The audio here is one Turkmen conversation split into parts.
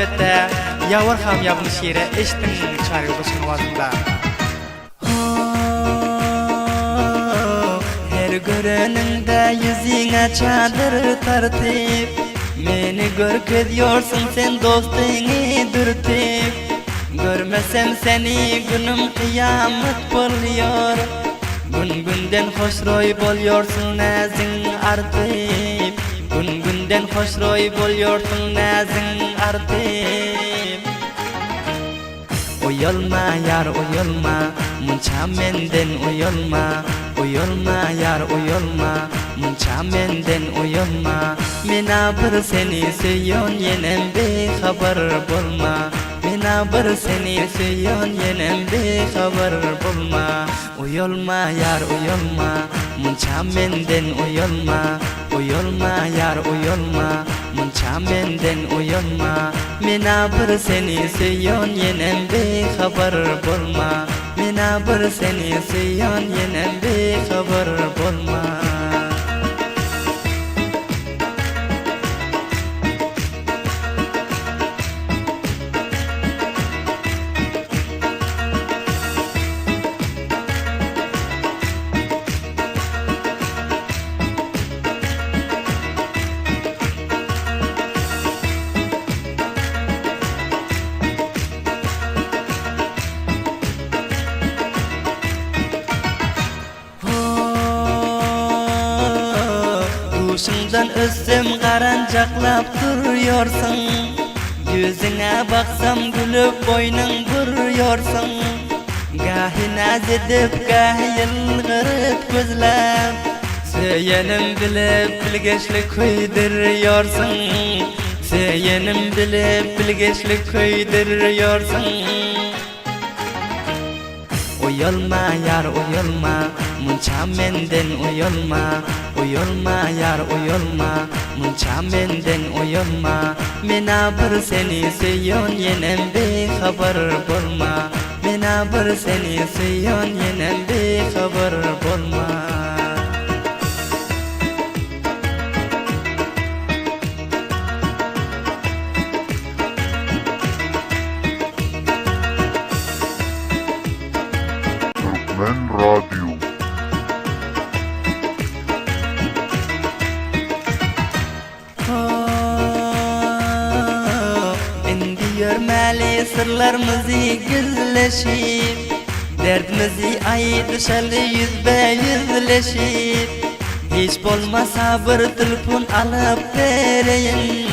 Elbetde, Ýawar han ýabyň şire eşitdiň Çary ýoldaşyň owazynda. Ho-o, her göreniňde ýüzüňe çadyr tartyp, Meni görkezýorsuň sen dostuňy dürtüp. Görmesem seni günüm kyýamat bolýor, Gün-günden hoşroý bolýorsuň näziň artyp. Gün-günden hoşroý bolýorsuň näziň artyp. Uýalma ýar uýalma, munça menden uýalma, Uýalma ýar uýalma, munça menden uýalma. Menä bir seni söýýän ýenem bihabar bolma, Menä bir seni söýýän ýenem bihabar bolma. Uýalma ýar uýalma, munça menden uýalma, Uýalma ýar uýalma, munça menden uýalma. Menä bir seni söýýän ýenem bihabar bolma, Menä bir seni söýýän ýenem bihabar bolma. Duşuňdan ötsem garanjaklap durýarsyň, Ýüzüňe baksam gülüp boýnuň burýarsyň. Gahy naz edip, gahy ýylgyryp gözläp, Söýenim bilip bilgeşli köýdürýärsiň, Söýenim bilip bilgeşli köýdürýärsiň. Uýalma ýar uýalma, munça menden uýalma, Uýalma ýar uýalma, munça menden uýalma. Menä bir seni söýýän ýenem bihabar bolma, Menä bir seni söýýän ýenem bihabar bolma. Türkmen radio. Indi ýörmäli syrlarmyzy gizleşip, Derdimizi aýdyşaly ýüzbe-ýüzleşip. Hiç bolmasa bir telpon alyp bereýin,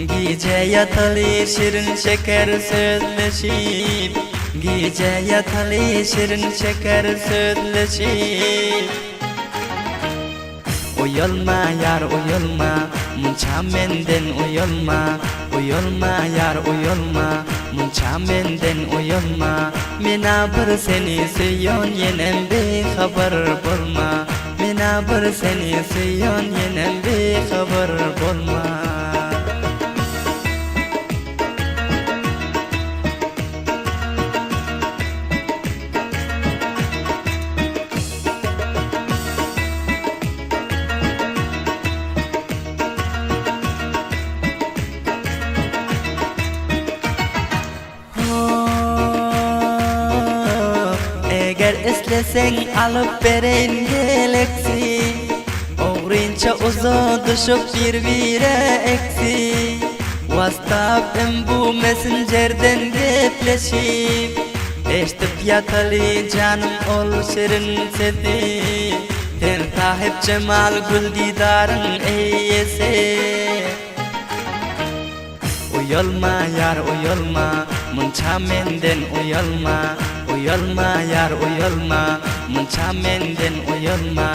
Gije ýataly şirin şeker sözleşip, Gije ýataly şirin şeker sözleşip. Uýalma ýar uýalma, munça menden uýalma, Uýalma ýar uýalma, munça menden uýalma. Menä bir seni söýýän ýenem bihabar bolma, Menä bir seni söýýän ýenem bihabar bolma. Eger isleseň alyp bereýin geleksi Ogrynça uzadyşyp bir-bire eksi Wastap hem bu messenjerden gepleşip Eşdip ýataly janym ol şirin sesi Sen sahyp jemal gül didaryň eýesi. Uýalma ýar uýalma, munça menden uýalma, Uýalma ýar uýalma, munça menden uýalma.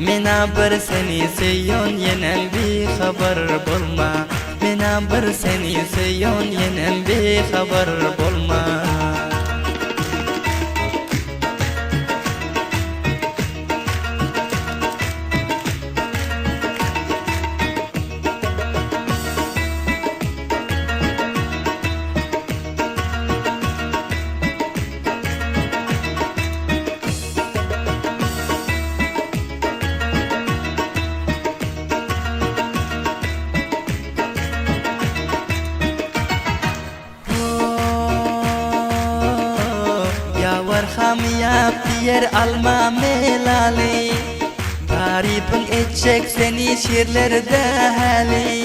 Menä bir seni söýýän ýenem bihabar bolma, Menä bir seni söýýän ýenem bihabar bolma. Kamyýap diýer alma melaly. Tarypyň etjek seni şirlerde häli.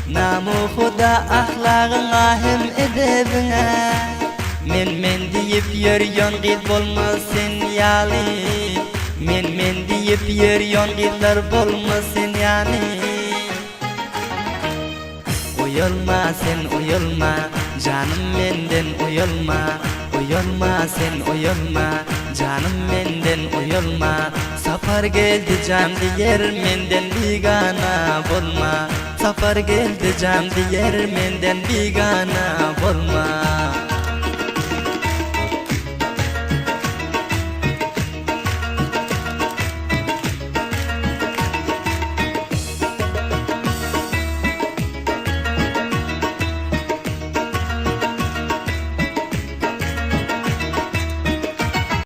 Namu huda ahlagyňa hem edebiňe. Men men diýip ýörýän gyz bolmaz sen ýaly. Men men diýip ýörýän gyzlar bolmaz sen ýaly. Uýalma sen uýalma, janym menden uýalma, Uýalma sen uýalma, janym menden uýalma, Sapar geldi jan diýer menden bigana bolma, Sapar geldi jan diýer menden bigana bolma.